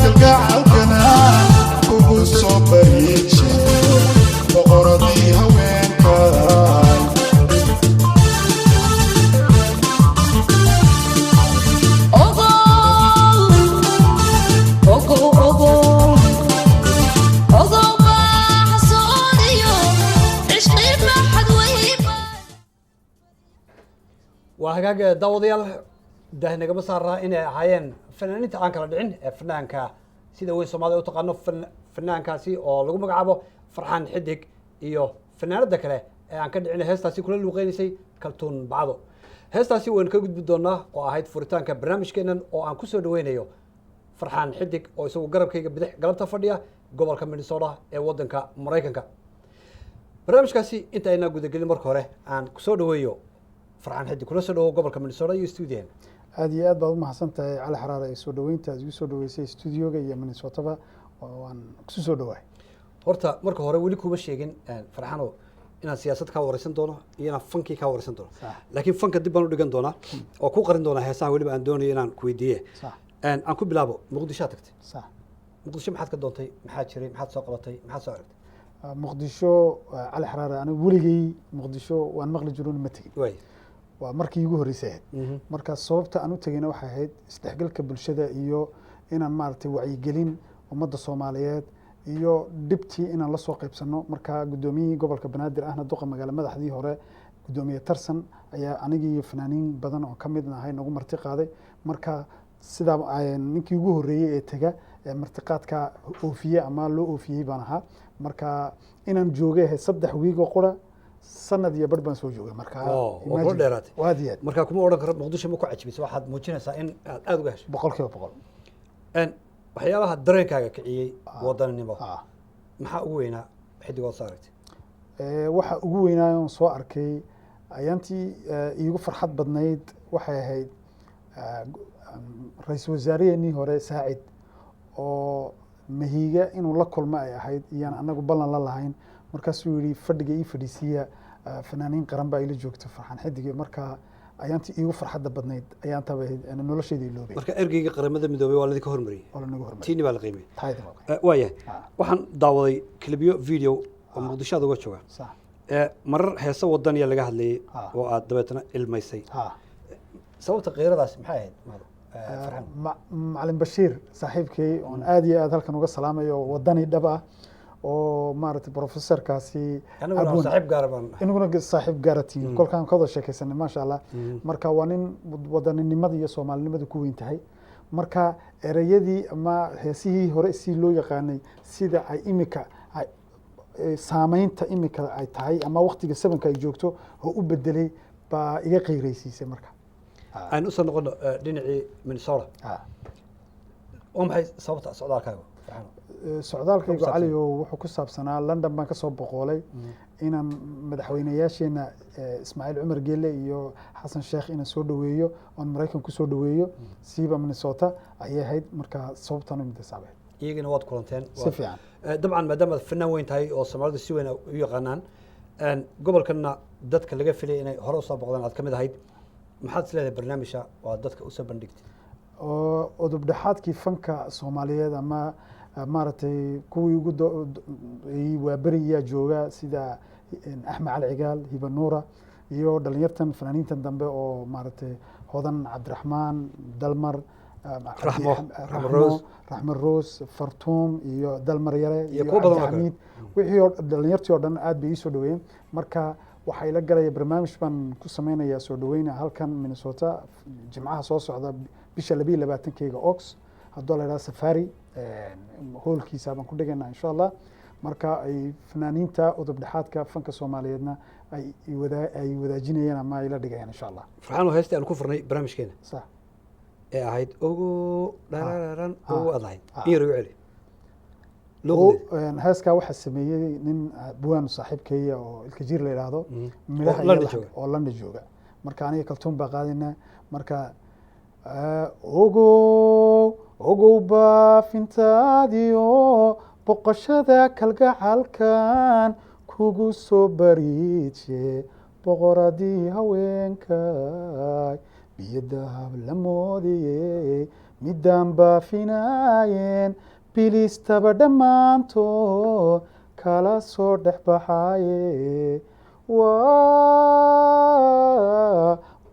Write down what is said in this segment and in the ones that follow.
Kalgacalkana kugu soo bariije, boqoradii haweenkay. Ogow, ogow, ogow, ogow, baaxsooniyo cishqi maxad weyba. Waa hagaaga, daawadayaal. Daah nagama saaraa inay ahaayeen fanaaniinta aan kala dhicin ee fanaanka sida weyn Soomaalida u taqaano, fanaankaasi oo lagu magacaabo Farxaan Xidig iyo fanaanada kale ee aan ka dhicin heestaasi kula luuqeynaysay, Kaltuun Bacdo. Heestaasi waynu ka gudbi doonaa oo ahayd furitaanka barnaamijkeenan oo aan kusoo dhaweynayo Farxaan Xidig oo isagu garabkayga bidix galabta fadhiya, gobolka Minnesota ee waddanka Maraykanka. Barnaamijkaasi inta aynaan gudagelin, marka hore aan kusoo dhaweeyo Farxaan Xidig. Kula soo dhawo gobolka Minnesota iyo stuudiyahan. Aad iyo aad baad umahadsan tahay, Cali Xaraare, ee soo dhaweynta aad igu soo dhaweysay studioga iyo Minnesotaba. Waan kusu soo dhawahay. Horta marka hore weli kuma sheegin, Farxano, inaan siyaasad kaa wareysan doono iyo inaan fankii kaa wareysan doono. Laakiin fanka dib baan u dhigan doonaa oo ku qarin doonaa heesaha weliba aan doonayo inaan ku weydiiye. Aan ku bilaabo, Muqdishoa tagtay. Sax. Muqdisho maxaad ka doontay? Maxaa jiray? Maxaad soo qabatay? Maxaad soo aragtay? Muqdisho, Cali Xaraare, anigu weligay Muqdisho waan maqli jiroon, ma tegin. Waa markii igu horreysay ahayd. Marka sababta aan u tegayna waxay ahayd isdhexgalka bulshada iyo inaan maaragtay wacyigelin ummadda Soomaaliyeed iyo dhibtii inaan la soo qaybsano. Marka guddoomiyihii gobolka Banaadir ahna duqa magaalo madaxdii hore, guddoomiye Tarsan, ayaa anigii iyo fanaaniin badan oo ka mid nahay nagu marti qaaday. Marka sidaa ninkii ugu horreeyey ee tega ee martiqaadka oofiye ama loo oofiyey baan ahaa. Marka inaan joogay ahayd 3 wiig oo qura, sanad iyo bar baan soo joogay marka. Oo waa kula dheeraatay. Aad iyo aad. Marka kuma odhan karo Muqdisho ma ku cajibisa, waxaad muujinaysaa in aad aada uga heshay. 100%. Waxyaabaha dareenkaaga kiciyey wadaninimo maxaa ugu weynaa, xidigood soo aragtay? Waxa ugu weynaayo oon soo arkay ayaantii iigu farxad badnayd waxay ahayd ra-iisul wasaaraheenii hore Saacid oo Mahiiga inuu la kulmo ay ahayd iyaan anagu ballan la lahayn. Markaasuu yihi, "Fadhiga ii fadhiisiiya, fanaaniin qaran baa ila joogta, Farxaan Xidig." Marka ayaantii iigu farxadda badnayd ayaantaa bay ahayd, ana noloshayda iloobay. Marka ergeyga Qaramada Midoobay waa ladinka hormariyey. Oo lanagu hormariyay. Tiini baa la qiimeyey. Taayda waa. Waayahay. Waxaan daawaday clipyo video oo Muqdisho aad uga jooga. Marar heese wadaniya laga hadlayay oo aad dabeetana ilmaysay. Sababta qiiradaas maxay ahayd, Mahado? Farxaan. Macalin Bashiir saaxiibkay oon aad iyo aad halkan uga salaamayo, oo wadani dhab ah oo maaragtay professorkaasi Aniguna abwan. saaxiib gaara baan nahay. Inaguna saaxiib gaaratiin kolkaan ka wada sheekaysanay, maasha Allah. Marka waa nin wadaninimada iyo soomaalinimadu ku weyn tahay. Marka ereyadii ama heesihii hore si loo yaqaanay, sida ay imika saameynta imika ay tahay ama waqtiga sabanka ay joogto oo u bedelay baa iga qiiraysiisay marka. Aynu usoo noqono dhinacii Minnesota. Waa maxay sababta socdaalkaaga, Farxaan? Socdaalkaygu Ku saabsan. Cali, oo wuxuu ku saabsanaa London baan kasoo boqoolay inaan madaxweyneyaasheena Ismaaciil Cumar Geele iyo Xasan Sheekh inaan soo dhaweeyo oon Maraykan kusoo dhaweeyo, siiba Minnesota ayay ahayd. Marka sababtaan u midaysaabay. Iyagina waad kulanteen? Si fiican. Dabcan maadaama aad fanaan weyn tahay oo Soomaalidu si weyn u yaqaanaan, gobolkanna dadka laga filay inay hore usoo boqdaan aad ka mid ahayd, maxaad is leedahay barnaamijka oo aad dadka usoo bandhigtay? Oo udub dhexaadkii fanka Soomaaliyeed ama maaragtay kuwii ugu waaberiyaa jooga, sida Axmed Cali Cigaal, Hiba Nuura iyo dhalinyartan fanaaniintan dambe oo maaragtay Hodan Cabdiraxmaan Dalmar, Raxmo, Raxmo Raxmo Rose. Raxmo Rose, Fartuum iyo Dalmar Yare iyo kuwo badan oo kale. Cabdixamiid, wixii oo dhalinyartii oo dhan aad bay ii soo dhaweeyeen. Marka waxay la galaya barnaamij baan ku sameynayaa soo dhaweyna halkan Minnesota Jimcaha soo socda, bisha 22-keyga Ox, haddoo la idhaha Safari hoolkiisa baan ku dhigaynaa, insha Allah. Marka ay fanaaniinta udub dhexaadka fanka Soomaaliyeedna ay ay wadaajinayaan ama ay la dhigayaan, insha Allah. Farxaan, oo heestii aan ku furnay barnaamijkeena ee ahayd ogo dhararan ogo aad lahayd, in yar igu celi luuqdeeda. Heeskaa waxaa sameeyey nin buwaan saaxiibkaya oo Ilkajiir la yidhaahdo, midhaha Oo iyo London laxanka jooga. Oo London jooga. Marka aniga Kaltuun baa qaadaynaa. Marka ogow, ogow, baafintaadiyo boqoshada kalgacalkan kugu soo bariije, boqoradii haweenkay, biyo dahab la moodiyey. Midaan baafinaayeen bilistaba dhammaantood kala soo dhex baxaaye, waa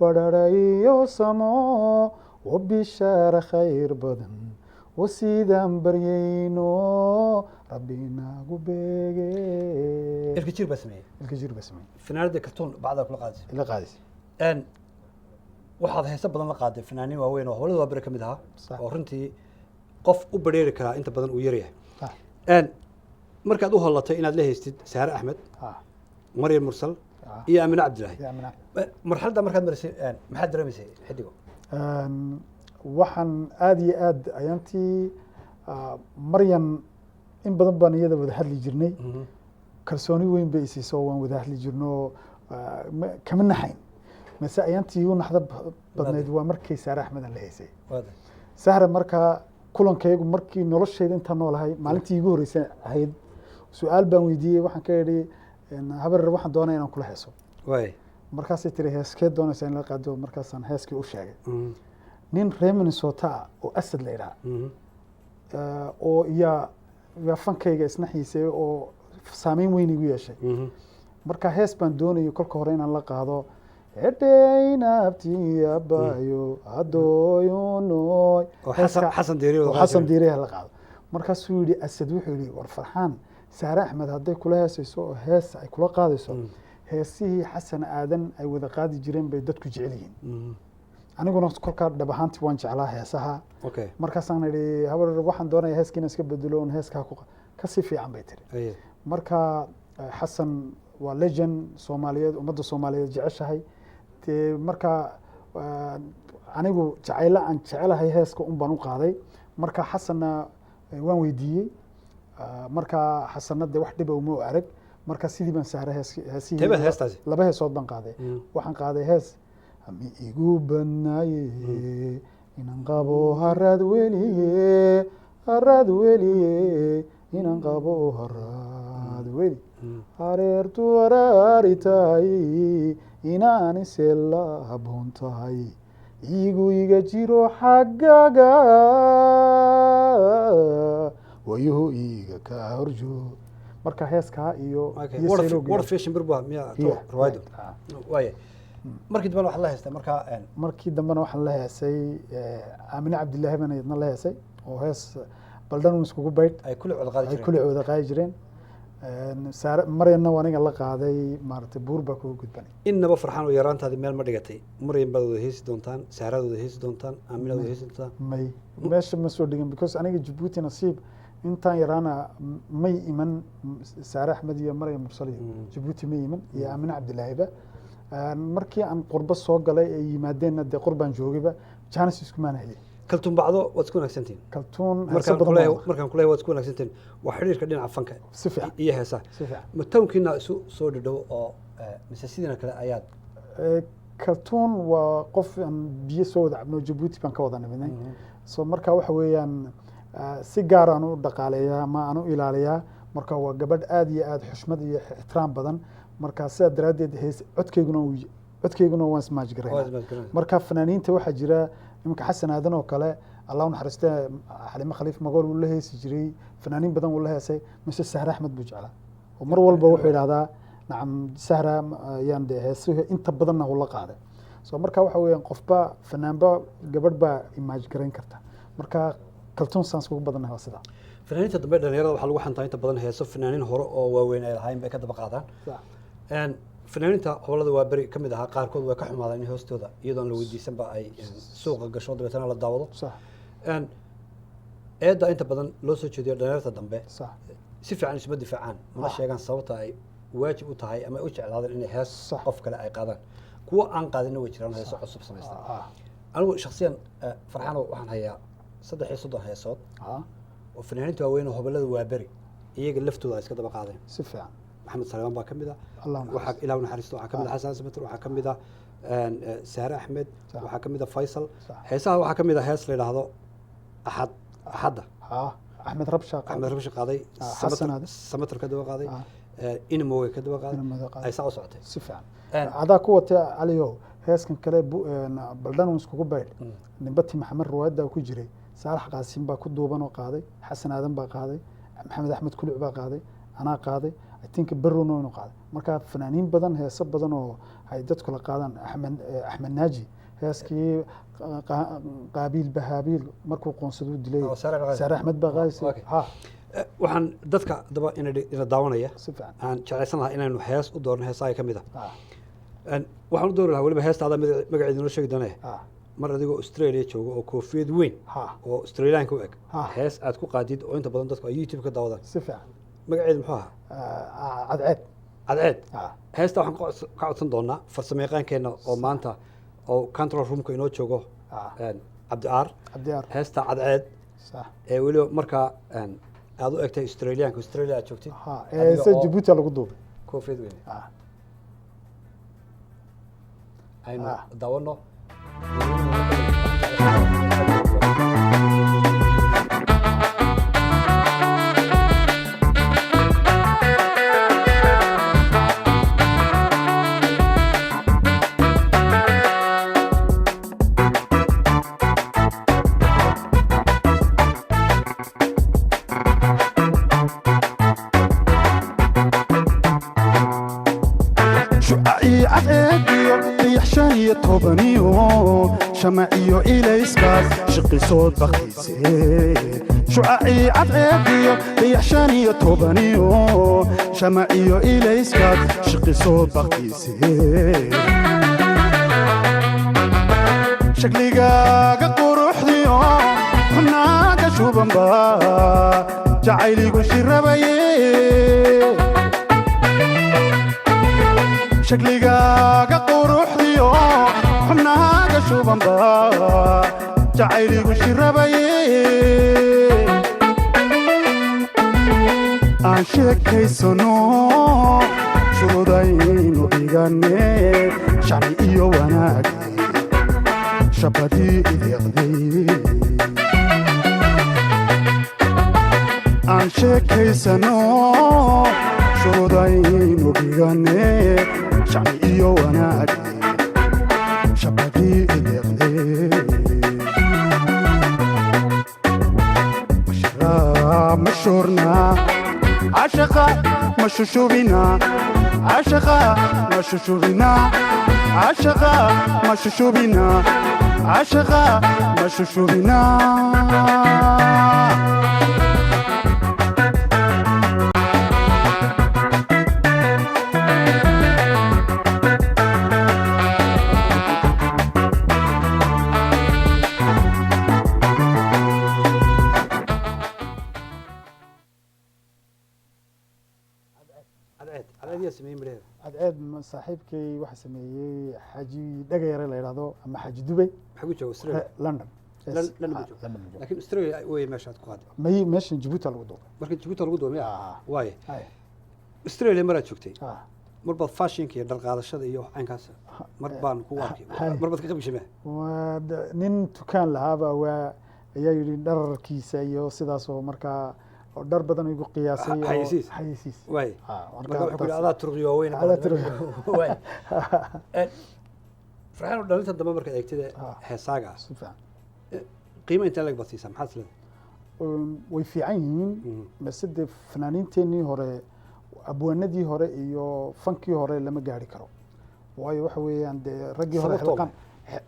badhadhayo samo wa bishaara khayr badan wa sidaan baryayno Rabbi nagu beege. Ilka Jir baa sameeyey. Ilka Jir baa sameeyey. Fanaanada Kaltuun bacdaa kula qaadisay. Ila qaadisay. Waxaad heese badan la qaaday fanaaniin waaweyn oo howlada waa beri ka mid ahaa, Sax. oo runtii qof u bareeri karaa inta badan uu yaryahay. Sax. Markaad u hollatay inaad la haystid Saare Axmed, Maryam Mursal iyo Aamine Cabdilaahi, Ya Amina. Marxaladda markaad marisay, maxaad dareemaysay, Xidigo? Waxaan aada iyo aad ayaantii Maryan in badan baan iyada wada hadli jirnay. Kalsooni weyn bay isiiso, waan wada hadli jirno, kama naxayn. Mase ayaantii igu naxda badnayd waa markay Saare Axmed aan la haysay. Sahra markaa kulankaygu markii noloshayda intaan noolahay maalintii iigu horreysay ahayd, su-aal baan weydiiyey. Waxaan ka idhi, "Habar, waxaan doonaya inaan kula heeso." Markaasay tiri, "Heeskee doonaysaa in la qaado?" Markaasaan heeskii u sheegay. Nin reer Minnesota ah oo Asad la yidhaha oo yaa fankayga isna xiiseeyey oo saameyn weyn igu yeeshay. Marka hees baan doonayay kolka hore inaan la qaado, edheynabtiyabayo adooyunoy. Oo Xasan Diiriye wada oo Xasan qaadi. Diiriye la qaado. Markaasuu yihi Asad, wuxuu yihi, "War Farxaan, Saare Axmed hadday kula heesayso oo hees ay kula qaadayso, heesihii Xasan Aadan ay wada qaadi jireen bay dadku jecel yihiin." Aniguna kolkaa dhab ahaantii waan jeclaa heesaha. Markaasaan idhi, "Habar, waxaan doonaya heeska inaan iska bedelo oon heeskaa ku kasii fiican," bay tiri. Marka Xasan waa legend Soomaaliyeed, ummadda Soomaaliyeed jeceshahay. Dee marka anigu jacaylo aan jecelahay heeska un baan u qaaday. Marka Xasanna waan weydiiyey. Marka Xasanna dee wax dhiba uma arag. Marka sidii baan sahray heesihii. Tee baad heestaasi? Laba heesood baan qaaday. Waxaan qaaday hees "Hami igu badnaaye inaan qabo haraad weliye, haraad weliye, inaan qabo haraad weli, hareertu waraari tahay, inaan isela haboon tahay, igu iga jiro xaggaga, wayuhu iga ka horjoog." Marka heeskaa iyo iyo Saylowgiga. War fashion bir baa miya? Yeah. Riwaayadu. Ah. Waaya, markii dambena waxaad la haystay markaa Markii dambena waxaan la heesay Aamine Cabdilaahi baan iyadna la heesay, oo hees "Baldhan un iskugu baydh" ay kulli cod qaadi ay jireen. Kulli wada qaadi jireen. Saare Maryanna waa aniga la qaaday, maaragtay, "Buur baa kuga gudbanay." Innaba Farxaan oo yaraantaadii meel ma dhigatay Maryam baad wada heesi doontaan, Saaraad wada heesi doontaan, Aaminaad wada heesi doontaan? May, meesha ma soo dhigin, because aniga Jabuuti nasiib intaan yaraana may iman Saare Axmed iyo Maryam Mursal iyo Jabuuti may iman iyo Aamine Cabdilaahiba. Markii aan qurbo soo galay ay yimaadeenna, dee qurbaan joogayba, jaanis iskumaan helin. Kaltuun Bacdo waad isku wanaagsantihiin? Kaltuun heeso Markaan badan kuleeyahay baan. Markaan kuleeyahay waad isku wanaagsantihiin, waa xiriirka dhinaca fanka Si fiican. iyo heesaha. Si fiican. Ma townkiina isu soo dhadhow oo mise sidiina kale ayaad? Kaltuun waa qof aan biyo soo wada cabno, Jabuuti baan ka wada nimidnay. So marka waxa weeyaan si gaar aan u dhaqaaleeyaa ama aan u ilaaliyaa. Marka waa gabadh aad iyo aad xushmad iyo ixtiraam badan. Marka sidaa daraaddeed hees codkayguna waan ismaaj Waa garaynaa. ismaaj garaynaa. Marka fanaaniinta waxaa jira iminka Xasan Aadan oo kale, Allah u naxariistee, Xalimo Khaliif Magool wuu la heesi jiray, fanaaniin badan wuu la heesay, mise Sahre Axmed buu jeclaa oo mar walba wuxuu yidhahdaa, nacam, Sahra ayaan dee heesuhu inta badanna uu la qaaday. So marka waxa weeyaan qofba fanaanba gabadh baa imaaj garayn karta. Marka Kaltuun saans ugu badannahay waa sidaa. Fanaaniinta dambe dhalinyarada waxaa lagu xantaa inta badan heeso fanaaniin hore oo waaweyn ay lahayn bay ka daba qaadaan. Fanaaniinta hobolada waa beri ka mid ahaa qaarkood way ka xumaadaan in hoostooda iyadoon la weydiisanba ay suuqa gasho, dabeetana la daawado. Eedda inta badan loo soo jeediyo dhalinyarta dambe si fiican isuma difaacaan, mana sheegaan sababta ay waajib u tahay ama ay u jeclaadeen inay hees qof kale ay qaadaan. Kuwa aan qaadinna way jiraan, heeso cusub samaysta. Anigu shakhsiyan Farxaano, waxaan hayaa 33 heesood oo fanaaniinta waaweyn oo hobolada waa beri iyaga laftooda ay iska daba qaadeen. Si fiican. Maxamed Saleemaan baa ka mid ah. Allah u Waxaa, Ilaah u naxariisto, waxaa ka mid ah Xasan Samater, waxaa ka mid ah Sahre Axmed, waxaa ka mid ah Faysal. Heesaha waxaa ka mid ah hees la yidhaahdo "Axad Axadda". Axmed Rabsha. Axmed Rabsha qaaday. Xasan Aadan. Samater ka daba qaaday, Inamowe ka daba qaaday. Inamowe qaaday. Ay saa u socotay. Si fiican. Adaa ku watay, Caliyow, heeskan kale "Baldhan un iskugu baydh", nimbati Maxamed ruwaayadda ku jiray. Saalax Qaasim baa ku duuban oo qaaday, Xasan Aadan baa qaaday, Maxamed Axmed Kuluc baa qaaday, anaa qaaday, I think Barrowna inuu qaaday. Marka fanaaniin badan, heeso badan oo ay dadku la qaadaan, Axmed Naaji heeskii Qaabiil Bahaabiil markuu qoonsaduu dilay. Oo, Saare Axmed. Saare Axmed baa qaadaysay. Ha. Waxaan dadka daba ina daawanaya Si fiican. aan jeclaysan lahaa inaynu hees u doorno, heesaha ka mid ah. Waxaan u doori lahaa weliba heestaada magaceeda inoo sheegi doonaya. Mar adigoo Australia jooga oo koofiyad weyn oo Australianka u eg hees aad ku qaadid oo inta badan dadku ay YouTube ka daawadaan. Si fiican. Magaceedu muxuu ahaa? Cadceed. Cadceed. Heesta waxaan ka codsan doonaa farsamayaqaankeenna oo maanta oo control roomka inoo joogo, Cabdi Aar. Cabdi Aar. Heesta Cadceed ee weliba markaa aad u egtahay Australianka, Australia aad joogtid, adiga heese oo Jabuuti lagu duubay. Koofiyad weyn aynu daawano. Shucacii cadceediyo dayax 15iyo shamaciyo ilayskaas shiqisood baktiise. Shucacii cadceediyo dayax 15iyo shamaciyo ilayskaas shiqisood baktiise. Shakligaaga quruxdiyo xubnaaga shubanba jacayligu shirabaye. Shakligaaga quruxdiyo xubnaaga shubanba jacayligu shirabaye. Aan sheekaysano, shurudaynu dhigane, shacni iyo wanaag shabadii ideeqday. Aan sheekaysano, shurudaynu dhigane, shacni iyo wanaag shabadii ideeqday. Mashurna cashaqa mashushubina, cashaqa mashushubina, cashaqa mashushubina, cashaqa mashushubina. Cadceed, Cadceed yaa sameeyey midhaheeda? Cadceed saaxiibkay waxaa sameeyey Xaaji Dhagayare la yidhaahdo ama Xaaji Dubay. Maxaa ku jooga Australia? London. London buu Ah, jooga. London buu jooga. Laakiin Australia wey meeshaad ku qaaday? May, meeshan Jabuuti lagu duubay. Marka Jabuuti lagu duubay miya? Ah. Waaye Hay. Australia maraad joogtay, mar baad fashionka iyo dhar qaadashada iyo caynkaas mar baan ku arkay. Hay. Mar baad ka qayb gashay miya? Waa nin dukaan lahaaba waa ayaa yidhi dhararkiisa iyo sidaas oo markaa oo dhar badan igu qiyaasay oo Xayeysiis. Xayeysiis. Waaye marka marka wuxuu ku yidhi adaa turqiyo waaweyn. Adaa turqiyo. Waaye Farxaan, oo dhalinta dambe markaad eegtida heesaaga ah, Si fiican. qiimo intee lag baad siisaa? Maxaad isleedahay? Way fiican yihiin, base dee fanaaniinteenii hore, abwaanadii hore iyo fankii hore lama gaari karo, waayo waxa weeyaan dee raggii hore Sababtoo xilqaan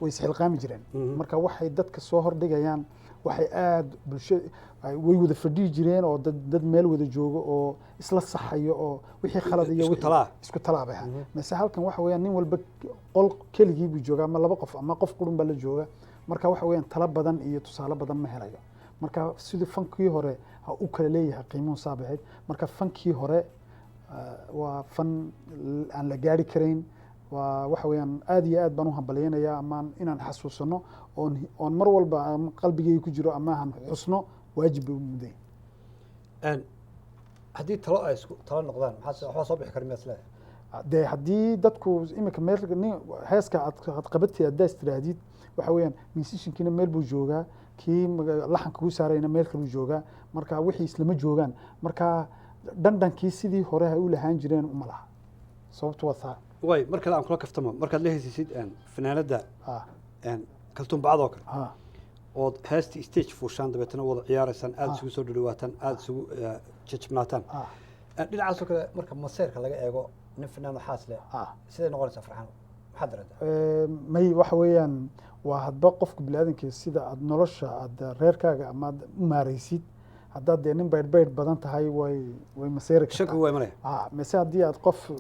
way isxilqaami jireen. Marka waxay dadka soo hordhigayaan waxay aad bulsho way wada fadhiyi jireen oo dad meel wada joogo oo isla saxayo oo wixii khalad iyo Isku talaa. Isku talaa bay ahaa. Mase halkan waxa weeyaan nin walba qol keligii buu joogaa ama laba qof ama qof qurun baa la jooga. Marka waxa weeyaan talo badan iyo tusaale badan ma helayo. Marka sidii fankii hore ha u kala leeyahay qiimuhu saabaxeed. Marka fankii hore waa fan aan la gaari karayn. Waa waxa weeyaan aad iyo aad baan u hambalyaynayaa amaan inaan xasuusano oon mar walba ama qalbigayga ku jiro ama aan xusno waajib bay u mudan. Haddii talo ay isku talo noqdaan, maxaa waxbaa soo bixi kara miyaad isleedahay? Dee haddii dadku iminka meel nin heeska aad qabatay haddaa is tiraahdid, waxa weeyaan musiciankiina meel buu joogaa, kii laxanka kuu saarayna meel kaluu joogaa. Marka wixii islama joogaan. Marka dhandhankii sidii hore ay u lahaan jireen uma laha. Sababtu waa taa. Way mar kale aan kula kaftamo, markaad la hesiisid fanaanada Kaltuun Bacad oo kale. Ood heestii stage fuushaan, dabeetana wada ciyaaraysaan, aada isugu soo dhadhawaataan, aada isugu jajabnaataan. Dhinacaasoo kale marka maseerka laga eego, nin fanaan oo xaas leh, siday noqonaysaa, Farxaan? Maxaad dareentaa? May, waxa weeyaan waa hadba qofka biniaadanka sida aad nolosha aad reerkaaga ama aad u maaraysid. Haddaad dee nin baydh baydh badan tahay, way maseeri shaki kartaa. Waa imanaya. Mise haddii aad qof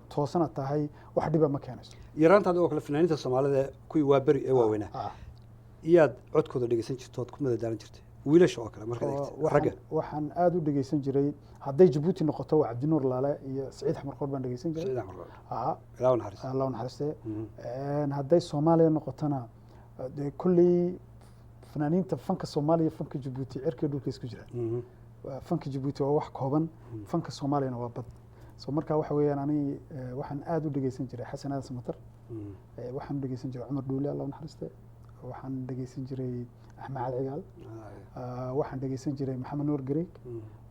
toosana tahay, wax dhiba ma keenayso. Yaraantaada oo kale, fanaaniinta Soomaalida ee kuwii waaberi ee waaweynaa iyaad codkooda dhegeysan jirto ood ku madadaalin jirtay, wiilasha oo kale markaad eegtid, ragga? Waxaan aada u dhegeysan jiray, hadday Jabuuti noqoto, waa Cabdinuur Laale iyo Saciid Xamar Qoor baan dhegeysan jiray. Saciid Axmed Qoor. Ilaahu naxariis. Allah u naxariiste. Hadday Soomaaliya noqotona, dee kolley fanaaniinta fanka Soomaaliya, fanka Jabuuti cirka dhulka isku jira. Fanka Jabuuti waa wax kooban, fanka Soomaaliyana waa bad. So marka waxa weeyaan ani waxaan aada u dhegeysan jiray Xasan Aadan Samatar. Waxaan u dhegeysan jiray Cumar Dhuule, Allah u naxariiste. Waxaan dhegeysan jiray Axmed Cali Cigaal. Waxaan dhegeysan jiray Maxamed Nuur Gareeg.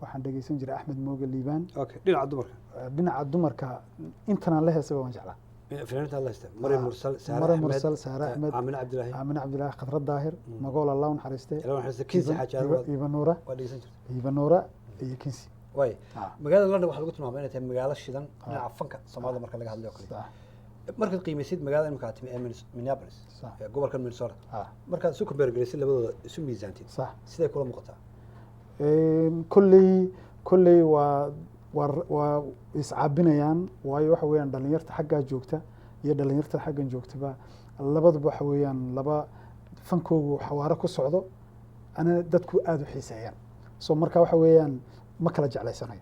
Waxaan dhegeysan jiray Axmed Mooge Liibaan. Okay, dhinaca dumarka? Dhinaca dumarka intanaan la heesaba waan jeclaa. Fanaaniinta alla haysta, Maryam Mursal, Saare Maryam Axmed, Mursal, Saare Axmed, Aamine Cabdilaahi. Aamine Cabdilaahi, Khadra Daahir Magool, Allah u naxariiste. Ilaahu naxariiste. Kinsi Xaaji Aadan. Iba Nuura. Waa dhegeysan jirtay. Iba Nuura iyo Kinsi. Waay, magaalada London waxaa lagu tilmaamay inay tahay magaalo shidan dhinaca fanka Soomaalida marka laga hadlayo oo kale. Markaad qiimaysid magaalada imika aad timi ee Minneapolis, ee gobolkan Minnesota, markaad isu compare garaysid labadooda, isu miisaantid, siday kula muuqataa? Kolley waa iscaabinayaan, waayo waxa weeyaan dhalinyarta xaggaa joogta iyo dhalinyarta xaggan joogtaba labaduba waxa weeyaan laba fankoogu xawaaro ku socdo, ana dadku aada u xiiseeyaan. So marka waxa weeyaan ma kala jeclaysanayo.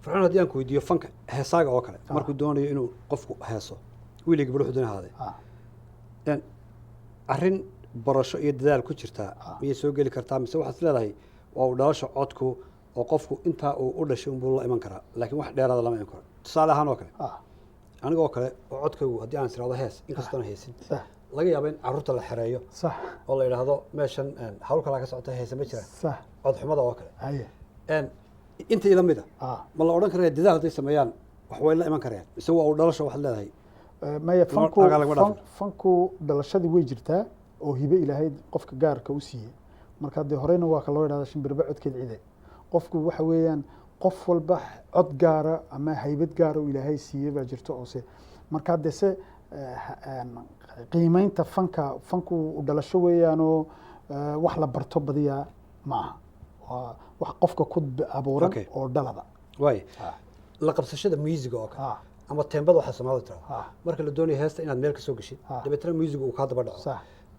Farxaan, haddii aan ku weydiiyo fanka heesaaga oo kale, markuu doonayo inuu qofku heeso, wiilii gabadh wuxuu doonaya ahaadee, arrin barasho iyo dadaal ku jirtaa miyay soo geli kartaa, mise waxaad is leedahay waa uu dhalasho codku oo qofku intaa uu u dhashay unbuu la iman karaa, laakiin wax dheeraada lama iman karo? Tusaale ahaan oo kale, aniga oo kale oo codkaygu haddii aan is iraahdo hees, inkastoona heesin, laga yaabo in carruurta la xereeyo oo la yidhaahdo meeshan hawl kalaa ka socota, heese ma jiraan, cod xumada oo kale. Inta ila mid a, ma la odhan karaya dadaal hadday sameeyaan wax way la iman karayaan, mise waa uu dhalasho waxaad leedahay? Maya, fanku halkaa lagama dhaafin. Fanku dhalashadii way jirtaa oo hibe Ilaahay qofka gaarka u siiyey. Marka dee horeyna waa ka loo yidhahda shimbirba codkeed cide. Qofku waxa weeyaan qof walba cod gaara ama haybad gaara uu Ilaahay siiyey baa jirta oo se marka dee se qiimeynta fanka, fanku u dhalasho weeyaanoo wax la barto badiyaa ma aha, waa wax qofka ku abuuran oo dhalada. Waay, la qabsashada musiga oo kale ama teembada waxaa Soomaalida tirahda, marka la doonayo heesta inaad meel ka soo geshid, dabeetana musiga uu kaa daba dhaco,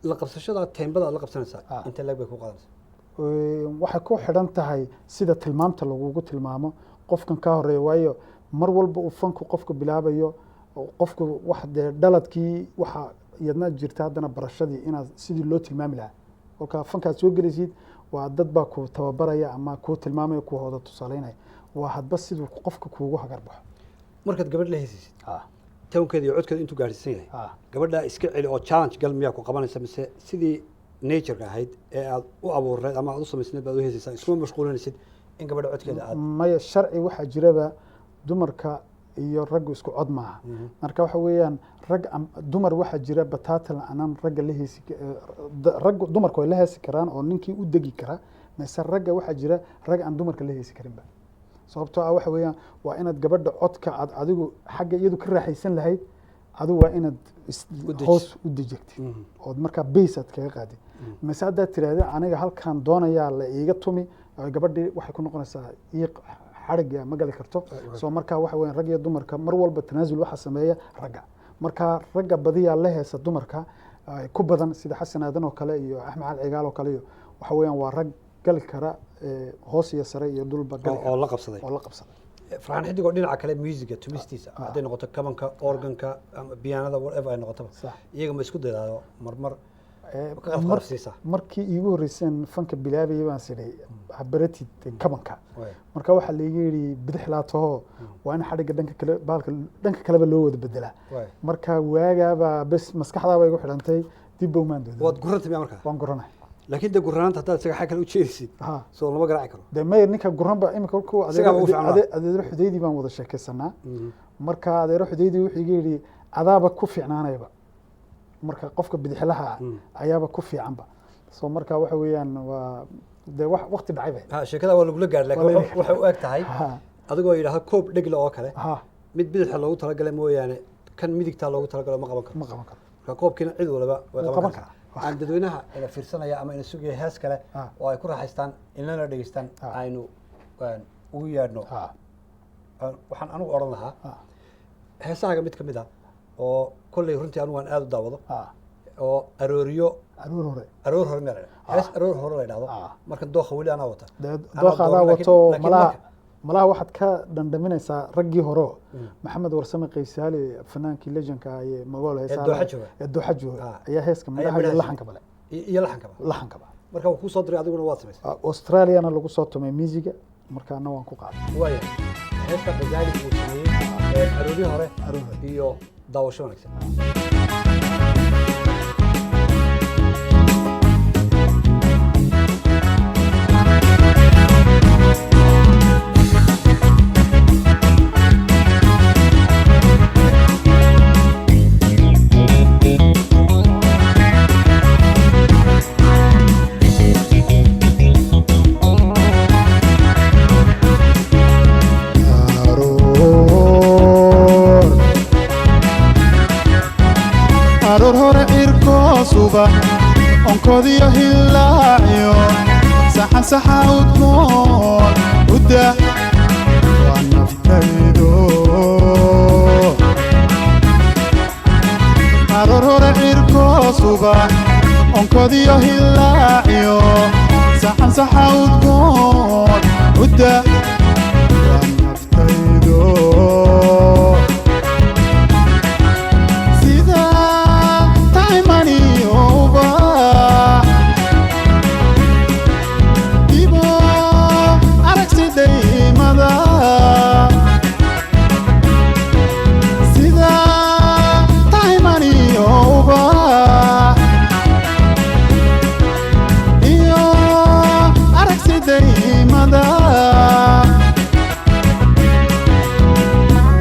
la qabsashada teembada aad la qabsanaysaa, intee leeg bay ku qaadanaysaa? Waxay ku xidhan tahay sida tilmaamta lagugu tilmaamo qofkan ka horeeya, waayo mar walba uu fanku qofka bilaabayo oo qofku wax dee dhaladkii waxa iyadna jirta, haddana barashadii inaad sidii loo tilmaami lahaa kolka fankaad soo gelaysid, waa dad baa ku tababaraya ama kuu tilmaamaya, ku hooda tusaaleynaya. Waa hadba siduu qofka kuugu hagar baxo. Markaad gabadh la heesaysid, tonekeeda iyo codkeeda intuu gaadhsiisan yahay, gabadhaa iska celi oo challenge gal miyaa ku qabanaysa, mise sidii natureka ahayd ee aad u abuurnayd ama aad u samaysnayd baad u heesaysaa, iskuma mashquulinaysid in gabadha codkeeda aad? Maya, sharci waxaa jiraba dumarka iyo raggu isku cod maaha. Marka waxa weeyaan rag dumar waxaa jira bataatan aanan ragga la heesi raggu dumarku way la heesi karaan oo ninkii u degi kara, mise ragga waxaa jira rag aan dumarka la heesi karinba, sababtoo ah waxa weeyaan waa inaad gabadha codka aad adigu xagga iyadu ka raaxaysan lahayd, adigu waa inaad U dejiso. Hoos u dejegtid ood markaa base aad kaga qaadid. Mise haddaad tiraahdo aniga halkaan doonayaa la iiga tumi, gabadhii waxay ku noqonaysaa iiq, xadhigga ma gali karto. So marka waxa weeyaan rag iyo dumarka mar walba tanaasul waxa sameeya ragga. Marka ragga badiyaa la heesa dumarka ku badan, sida Xasan Aadan oo kale iyo Axmed Cali Cigaal oo kale, iyo waxa weeyaan waa rag gali kara hoos iyo sare iyo dhulba gali oo kara. La qabsaday. Oo la qabsaday. Farxaan Xidig oo dhinaca kale musiga tumistiisa, hadday noqoto kabanka, organka ama pianada, whatever ay noqotaba, iyaga ma isku daydaado marmar ka qalqalafsiisaa? Markii iigu horreyseen fanka bilaabayay baan sidhay habaratid kabanka. Marka waxaa laiga yidhi bidix laataho, waa in xadhigga dhanka kale, baalka dhanka kaleba loo wada bedelaa. Marka waagaabaa bes maskaxdaaba igu xidhantay, dib ba umaan dooda. Waad guranta miya markaa? Waan guranay. Laakiin dee guranaanta haddaad isaga xag kale u jeedisid, soo lama garaaci karo. Dee maya, ninka guranba imika kolkuu Isagaa ugu fiican. Adeero Xudaydi baan wada sheekaysanaa. Marka adeero Xudaydi wuxuu iga yidhi adaaba ku fiicnaanayba, marka qofka bidixlaha ah ayaaba ku fiicanba. So marka waxa weeyaan waa dee wax waqti dhacay bay. Ha, sheekada waa lagula gaar, laakiin Waa lagula waxay u eg tahay adigoo yidhaahdo koob dhegle oo kale, mid bidaxa loogu talagalay mooyaane kan midigtaa loogu talagalo ma qaban karo. Ma qaban karo. Marka koobkiina cid walba way Wuu qaban qaban kartaa. Karaa. Aan dadweynaha ina fiirsanaya ama ina sugaya hees kale oo ay ku raaxaystaan inana dhegeystaan, aynu ugu yeedhno. Waxaan anigu odhan lahaa heesahaaga mid ka mid ah oo kolley runtii anigu aan aada u daawado oo arooriyo. Aroor hore. Aroor hore meel la yidhahdo. Hees aroor hore la yidhahdo. Marka dooqa weli anaa wata. Dee Anaa dooqa adaa dooran, wato. laakiin Malaha malaha waxaad ka dhandhaminaysaa raggii hore, Maxamed Warsame Qaysaali, fanaankii legendka ee magool heesaha Dooxa jooga. Ee Dooxa jooga ayaa heeska Ayaa midhaha iyo midhaha laxanka bale. Iyo laxankaba. Laxankaba. Marka wuu kuu soo diray, adiguna waad samaysay. Australiana lagu soo tumay miisiga, markaana waan ku qaaday. Waaya, heesta Qazaali uu sameeyey ee arooryo hore. Aroor hore. Iyo daawasho wanaagsan. Aroor aroor hore cirkoo suba onkodiyo hilaacyo saxan saxa udgoon udda waa naftaydo. Aroor hore cirkoo suba onkodiyo hilaacyo saxan saxa udgoon udda waa naftaydo. Sida taymaniyowba dibo aragsidaymada, sida taymaniyowba iyo aragsidaymada,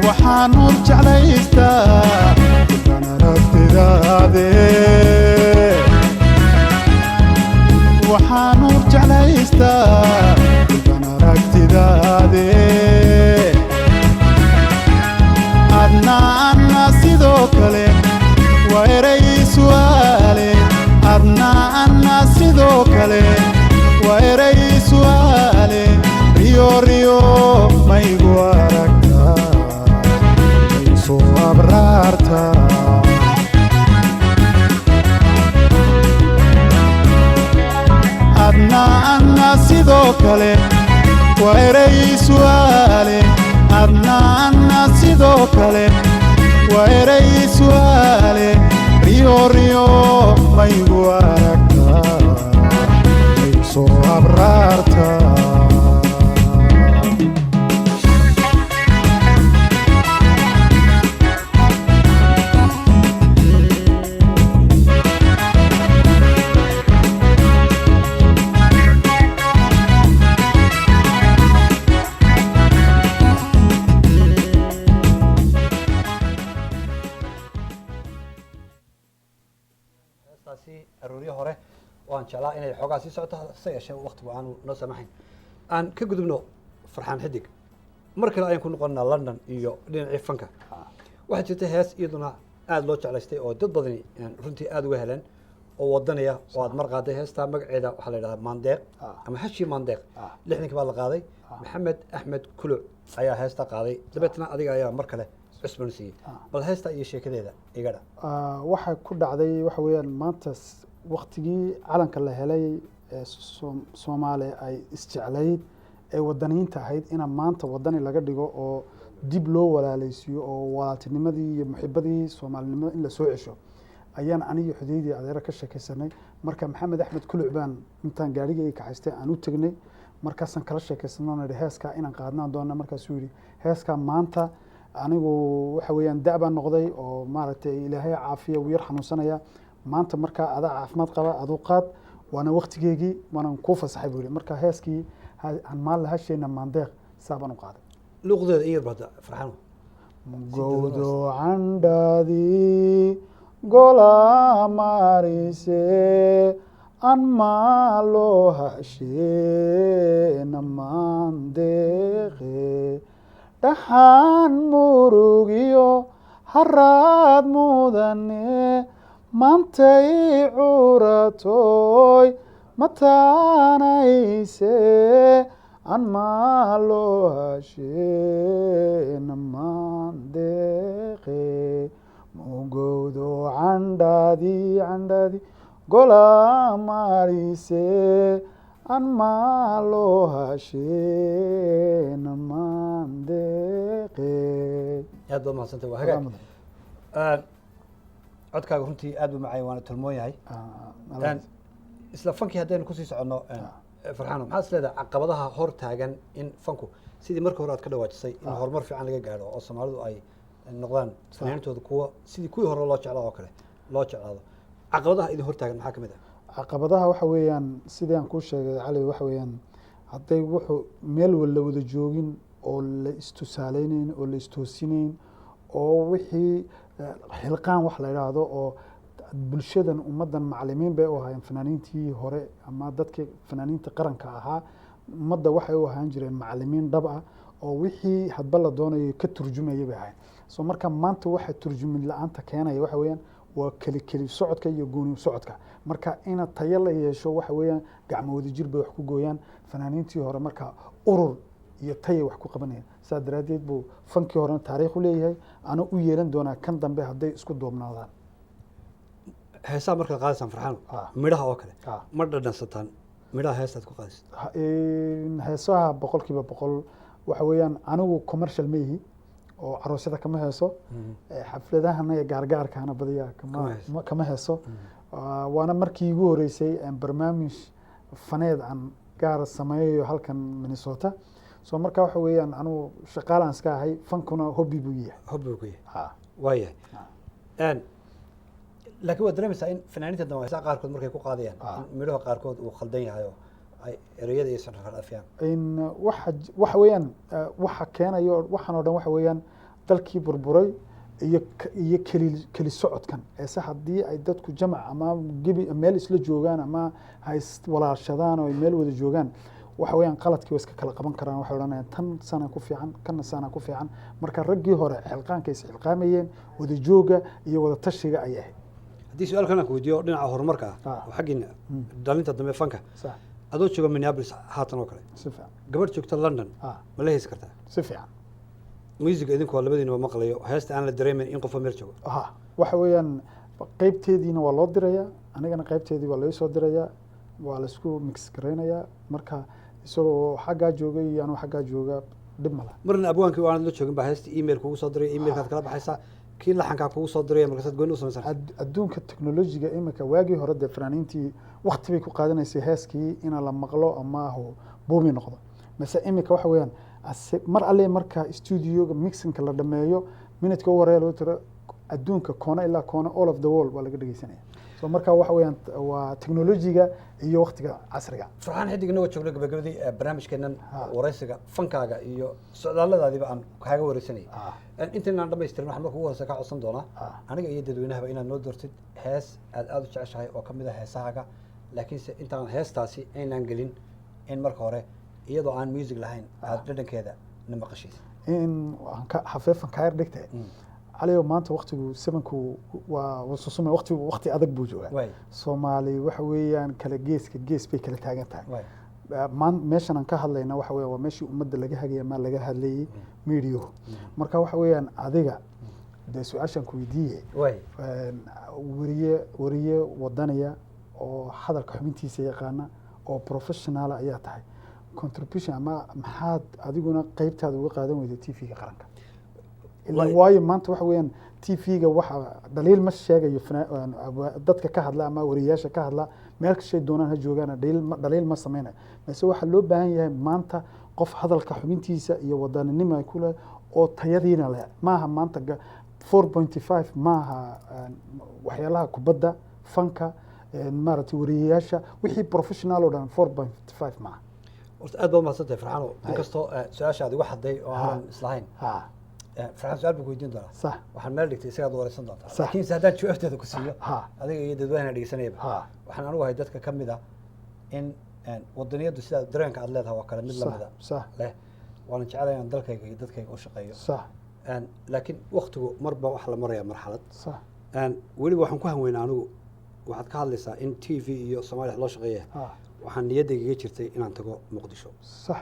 waxaan nur jeclaystaa intaan aragtidaade. Waxaan nur jeclaystaa intaan aragtidaade. Adna anna sidoo kale waa erey su'aale. Adna anna sidoo kale waa erey su'aale. Riyo riyo maygu aragtaa, maygu soo abraartaa. Adna anna sidoo kale waa erey su'aale. Adna anna sidoo kale waa erey su'aale. Riyo riyo maygu aragtaa, maygu soo abraartaa. Heestaasi arooryo hore waan jeclaa inay xoogaa sii socoto, hase yeeshee waqtigu aanu noo samaxayn. Aan ka gudubno Farxaan Xidig. Mar kale ayaan ku noqonnaa London iyo dhinacii fanka. Waxaa jirta hees iyaduna aada loo jeclaystay oo dad badani runtii aada uga heleen oo wadanaya oo aad mar qaaday. Heestaa magaceeda waxaa la yidhahdaa Maandeeq ama Hashi Maandeeq. 60-kii baa la qaaday. Maxamed Axmed Kuluc ayaa heesta qaaday, dabeetna adiga ayaa mar kale cusbon siiyey. Bal heesta iyo sheekadeeda iga dha. Waxa ku dhacday waxa weeyaan maanta waqtigii calanka la helay ee Soomaali ay isjeclayd ee wadaniyiinta ahayd, ina maanta wadani laga dhigo oo dib loo walaaleysiiyo oo walaaltinimadii iyo muxibadii soomaalinimada in la soo cesho ayaan aniga Xudeydii adeero ka sheekaysanay. Marka Maxamed Axmed Kuluc baan intaan gaarigayga kaxaystay aan u tegnay, markaasaan kala sheekaysanay oon idhi heeskaa inaan qaadnaan doona. Markaasuu yidhi heeskaa maanta anigu waxa weeyaan da' baan noqday oo maaragtay Ilaahay caafiya, wuu yar xanuunsanaya maanta, markaa adaa caafimaad qaba aduu qaad, waana waqtigeygii, waanan kuu fasaxay buu yidhi. Marka heeskii hanmaal hasheenna Maandeeq saa baan u qaaday. Luuqdeeda in yar baad Farxaan. Gowdo candhadii gola marise. An maaloo hasheen amaan deeqe, dhaxaan murugiyo haraad mudane, maantay curatoy mataanayse. An maaloo hasheen amaan deeqe, mugowdo candhaadii candhaadii gola marise. An maaloo hasheen amaan deeqe. Aad baad mahadsantay, waa hagaag. Codkaaga runtii aad buu macay, waana tolmoon yahay. Isla fankii haddaynu kusii soconno, Farxaano, maxaad is leedahay caqabadaha hor taagan in fanku sidii marka hore aad ka dhawaajisay in horumar fiican laga gaadho oo Soomaalidu ay noqdaan fanaaniintooda kuwa sidii kuwii hore loo jeclaa oo kale loo jeclaado? Caqabadaha idin hor taagan maxaa ka mid ah? Caqabadaha waxa weeyaan, sidii aan kuu sheegay, Cali, waxa weeyaan hadday wuxuu meel la wada joogin oo la istusaaleyneyn oo la istoosinayn oo wixii xilqaan wax la idhaahdo oo bulshadan ummaddan macalimiin bay u ahaayeen fanaaniintii hore ama dadkii fanaaniinta qaranka ahaa. Ummadda waxay u ahaan jireen macalimiin dhab ah oo wixii hadba la doonayo ka turjumaya bay ahayn. So marka maanta waxa turjumid la-aanta keenaya waxa weeyaan waa keli keli socodka iyo gooni socodka. Marka ina tayo la yeesho waxa weeyaan gacmo wadajir bay wax ku gooyaan. Fanaaniintii hore marka urur iyo tayay wax ku qabanayaan. Saa daraaddeed buu fankii horena taariikh u leeyahay, ana u yeelan doonaa kan dambe hadday isku duubnaadaan. Heesaha markaad qaadaysaan, Farxaano, midhaha oo kale, ma dhadhansataan midhaha heestaad ku qaadaysa? Heesaha 100% waxa weeyaan anigu commercial ma ihi oo aroosyada kama heeso. Xafladahana iyo gaargaarkana badiyaa Kama kama heeso. Kama heeso. Waana markii igu horeysay aan barnaamij faneed aan gaara sameeyayo halkan Minnesota. So marka waxa weeyaan anigu shaqaalaan iska ahay, fankuna hobby buu yahay. Hobby buu ku yahay. Ha. Waayahay. Laakiin waad dareemaysaa in fanaaniinta dambe heesaha qaarkood markay ku qaadayaan in midhaha qaarkood uu khaldan yahay oo ay ereyada iyo sanrafiyaan. In waxa weeyaan waxa keenayo waxaan oo dhan waxa weeyaan dalkii burburay iyo keli keli socodkan. Eese haddii ay dadku jamac ama gebi meel isla joogaan ama ha is walaashadaan oo ay meel wada joogaan, waxa weeyaan qaladkii way iska kala qaban karaan. Waxay odhanayaan tan sana ku fiican, kanna sana ku fiican. Marka raggii hore xilqaanka is xilqaamayeen, wada jooga iyo wada tashiga ayay ahayd. Haddii su-aal kalan ku weydiiyo dhinaca horumarka ah oo xaggiina dhalinta dambe fanka, adoo jooga Minneapolis haatan oo kale, Si fiican. gabadh joogta London ma la heesi kartaa? Si fiican. Musiga idinku waa labadiinaba maqlayo, heesta aan la dareemeyn in qofba meel joogo. Ha, waxa weeyaan qeybteediina waa loo dirayaa, anigana qeybteedii waa laga soo dirayaa, waa laisku mix garaynayaa. Marka isagoo xaggaa jooga iyo anuu xaggaa jooga, dhib ma laha. Marna abwaankii waanad la joogin baa heesta email kugu soo diray, emailkaad kala baxaysaa, kii laxankaa kugu soo diraya, markaasaad gooni u samaysanaysa. Adduunka technologiga imika, waagii hore dee fanaaniintii wakti bay ku qaadanaysay heeskii ina la maqlo ama hu buumi noqdo. Mase imika waxa weeyaan mar alle marka studioga mixingka la dhameeyo, minutka u horeeya lagu tiro, adduunka koona ilaa koona, all of the world, waa laga dhegeysanaya. So marka waxa weeyaan waa technologiga iyo waktiga casriga. Farxaan Xidig, inagoo joogno gabagabadii barnaamijkeennan waraysiga fankaaga iyo socdaalladaadiiba aan kaaga wareysanayay, intaynaan dhamaystirin, waxaan marka ugu horeysa kaa codsan doonaa aniga iyo dadweynahaba inaad noo doortid hees aad aada u jeceshahay oo kamid ah heesahaaga. Laakiinse intaan heestaasi aynaan gelin, in marka hore iyadoo aan music lahayn aada dhadhankeeda na maqashiis. In aan ka xafeefan kaa yar dhigtay, Caliyow, maanta waktigu sevenku waa wasusume, waktigu wakti adag buu joogaa. Soomaali waxa weeyaan kala geeska gees bay kala taagan tahay. Maan meeshan aan ka hadlayna waxa weeyaan waa meeshii ummadda laga hagaya maa laga hadlayay media. Marka waxa weeyaan adiga dee su-aashaan ku weydiiye, wariye wadaniya oo hadalka xubintiisa yaqaana oo professional ayaa tahay. Contribution ama maxaad adiguna qeybtaada uga qaadan weyday TV-ga qaranka? Waayo maanta waxa weeyaan TV-ga waxa dhaliil ma sheegayo dadka ka hadla ama wariyayaasha ka hadla, meel kastay doonaan ha joogaan, dhaliil ma sameynayo. Balse waxaa loo baahan yahay maanta qof hadalka xubintiisa iyo wadaninimo ay ku leh oo tayadiina leh. Maaha maanta 4.5 maaha waxyaalaha kubadda, fanka, maaragtay, wariyayaasha, wixii professional oo dhan 4.5 maaha. Horta aad baad umahadsan tahay, Farxaano. Inkastoo su-aasha aad igu xadday oo aanan islahayn. Farxaan, su-aal baan ku weydiin doonaa. Sax. Waxaan meel dhigtay isagaad wareysan doontaa. Sax. Laakiinse haddaan jawaabteeda ku siiyo adiga iyo dadweynaha dhegeysanayaba, waxaan anigu ahay dadka ka mid ah in wadaniyaddu sida dareenka aad leedahay waa kale mid lamida leh, waana jecelahay inaan dalkayga iyo dadkayga u shaqeeyo. Laakiin waktigu marba waxa la maraya marxalad. Weliba waxaan ku hanweynaa anigu, waxaad ka hadlaysaa in TV iyo Soomaaliya loo shaqeeya, waxaan niyaddayga iga jirtay inaan tago Muqdisho. Sax,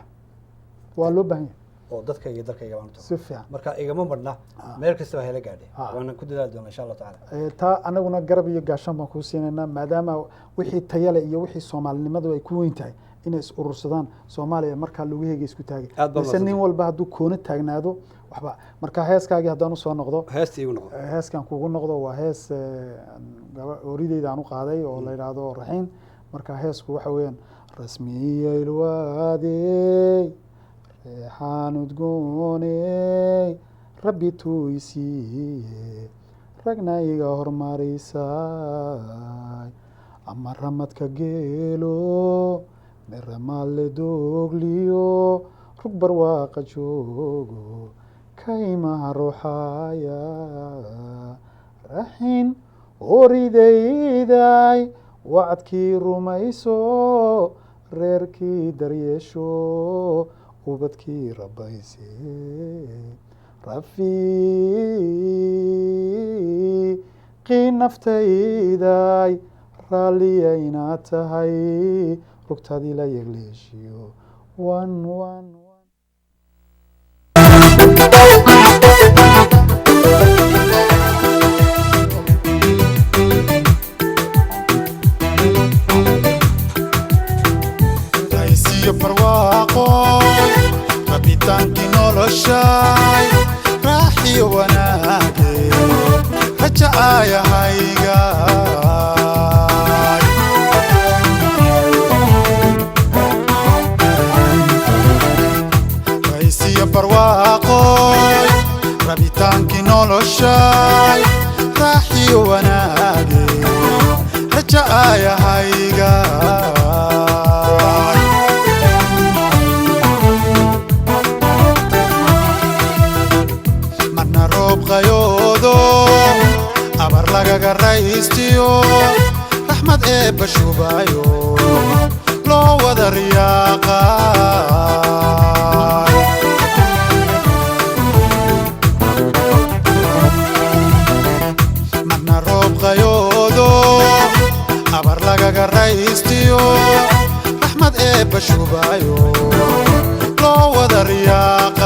waa loo baahan yahay. Oo dadkayga iyo dalkayga baan u tago. Si fiican. Marka igama marna, meel kastaba hela gaadhe, waana ku dadaali doonaa insha Allah tacaala. Taa anaguna garab iyo gaashaan baan kuu siinaynaa, maadaama wixii tayale iyo wixii soomaalinimadu ay ku weyn tahay inay is urursadaan, Soomaaliya markaa lugaheega isku taagay. Aad baa Balse nin mahadsantahay. walba hadduu koona taagnaado waxba. Marka heeskaagii haddaan usoo noqdo, Heesta iigu noqdo. Heeskan kugu noqdo waa hees orideyda aan u qaaday oo la yidhaahdo Raxiin. Marka heesku waxa weeyaan: rasmiyaylwaadey reexaan udgooney, Rabbi tuuysiiye, ragna iga hormarisay, ama ramadka geelo meramaale doogliyo, rug barwaaqa joogo, kaymaha ruuxaya, raxin oridayday, wacdkii rumayso, reerkii daryeesho, ubadkii rabayse, rafiiqii naftayday, raalliya inaad tahay, rugtadii la yegleeshiyo, one one one. Haysiyo barwaaqo, rabitaankii noloshay, raaxiyo wanaage, raja aayahayga. Haysiyo barwaaqoy, rabitaankii noloshay, raaxiyo wanaage, raja aayahayga. Marna roob qayoodo, abar lagaga raystiyo, raxmad eebba shubayo, loo wada riyaaqay. Marna roob qayoodo, abar lagaga raystiyo, raxmad eebba shubayo, loo wada riyaaqay.